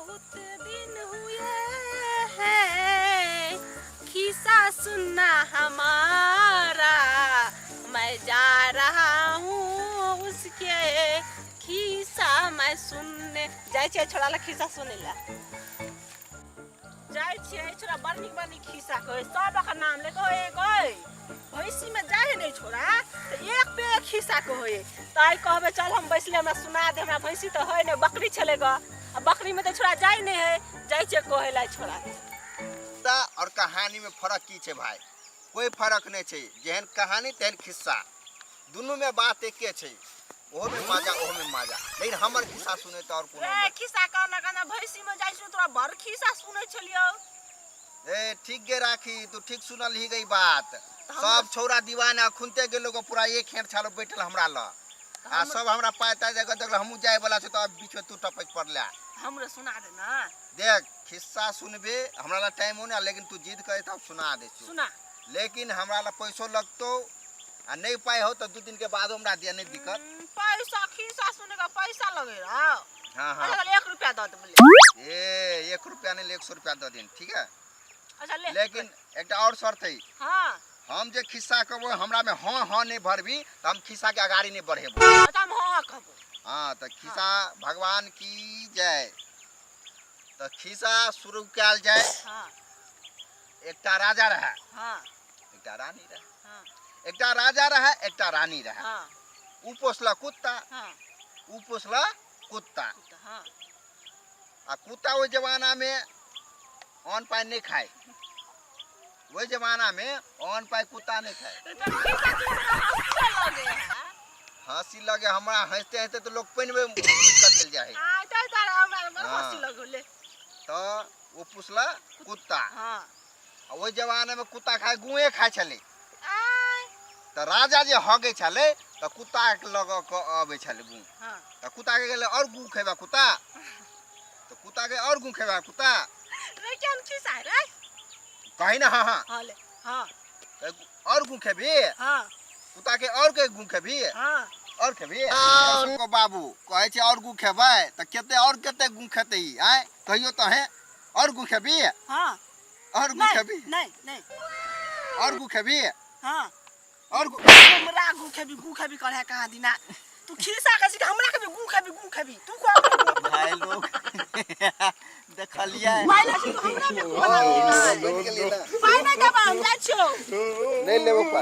बहुत दिन हुए हैं खिस्सा सुनना हमारा, मैं जा रहा हूँ उसके खिस्सा मैं सुनने। जाइ छियै छोड़ा ला खिस्सा सुनै ला जाइ छियै। छोड़ा बड़ नीक बड़ नीक खिस्सा कहै, सब एकर नाम ले कहै कहै भैंसीमे जाइ है नहि छोड़ा तऽ एक पे एक खिस्सा कहै। तऽ आइ कहबै चल हम बैसले, हमरा सुना दे। हमरा भैंसी तऽ है नहि, बकरी छलै गऽ, आ बकरीमे तऽ छोड़ा जाइ नहि है। जाइ छियै कहै ला छोड़ा। खिस्सा और कहानी में फर्क की छै भाई? कोई फर्क नहीं छै। जेहन कहानी तेहन खिस्सा, दुनू में बात एके छै। ओहो में मजा, ओहो में मजा, लेकिन हमर खिस्सा सुने तो और कोनो रे खिस्सा कहना कहना भैंसी में जाइ छौ, तोरा बड़ खिस्सा सुनै छलियौ। ए ठीक गे राखी, तू ठीक सुनल ही गई बात। सब छौरा दीवाना खुनते गेलो गो, पूरा एक खेर छालो बैठल हमरा ल आ सब हमरा पाय ताय जगह देखल हमहूँ जाय वाला छै, तो अब बीच में तू टपक पड़ला। हमरो सुना दे ना। देख खिस्सा सुनबे हमरा ला टाइम हो ना, लेकिन तू जिद करे तब सुना दे छु। सुना। लेकिन हमरा ला पैसो लगतो आ नहीं पाई हो तो 2 दिन के बाद हमरा दिया, नहीं दिक्कत। पैसा खिस्सा सुने का पैसा लगे रहा। हाँ हाँ। अच्छा 1 रुपया दे बोले। ए 1 रुपया नहीं, 100 रुपया दे दिन, ठीक है? अच्छा ले। लेकिन एक और शर्त है। हाँ। हम जे खिस्सा कहबो हमरा में हाँ हाँ नहीं भरबी तो हम खिस्सा के अगाड़ी नहीं बढ़ेबो। अच्छा हम हाँ कहबो। हाँ तो खिस्सा भगवान की जय। तो खिस्सा शुरू कयल जाय। हाँ। एकटा राजा रहे। हाँ। एकटा रानी रहे। हाँ। एकटा राजा रहे, एकटा रानी रहे। हाँ। उ पोसला कुत्ता। हाँ। उ पोसला कुत्ता। कुत्ता, हाँ। आ कुत्ता ओहि जमाना में अन्न पानि नहीं खाए, ओहि जमाना में अन्न पानि कुत्ता नहीं खाए। तो खिस्सा सुन के हंसी लगे है। हंसी लगे हमरा, हंसते हंसते तो लोग पानि में मुड़ चल जाए। आ, तो तारा हमरा बड़ हाँ। हंसी लगले। तो वो पुसला कुत्ता। हाँ। आ ओहि जमाना में कुत्ता खाए गुए खाए छलै। आय। तो राजा जे हगे छलै तो कुत्ता के लग के अबै छलै गु। हाँ। तो कुत्ता के गेलै और गु खेबा कुत्ता, तो कुत्ता के और गु खेबा कुत्ता। रे केहन खिस्सा है रे? कही ना। हाँ हाँ। हाँ ले, हाँ। तो और गु खेबी? हाँ। कुत्ता के और के गु खेबी? हाँ। और खेबी? को बाबू कहै छै और गु खेबै तो केते और केते गु खेतै ई? आँय कहियो तो है और गु खेबी? हाँ। और गु नहीं, खेबी? नहीं, नहीं। और गु खेबी? हाँ। और गु हमरा गु खेबी, गु खेबी करे कहाँ दिना? तू खिस्सा के सीख, हमरा के भी गु खेबी, गु खेबी। तू को भाई लोग देखलियै। पाइ लै छी तू हमरा पे बना बनि गेलियै ना। पाइ नहि देबा, हम जाइ छियौ। नहीं लेबो पाइ।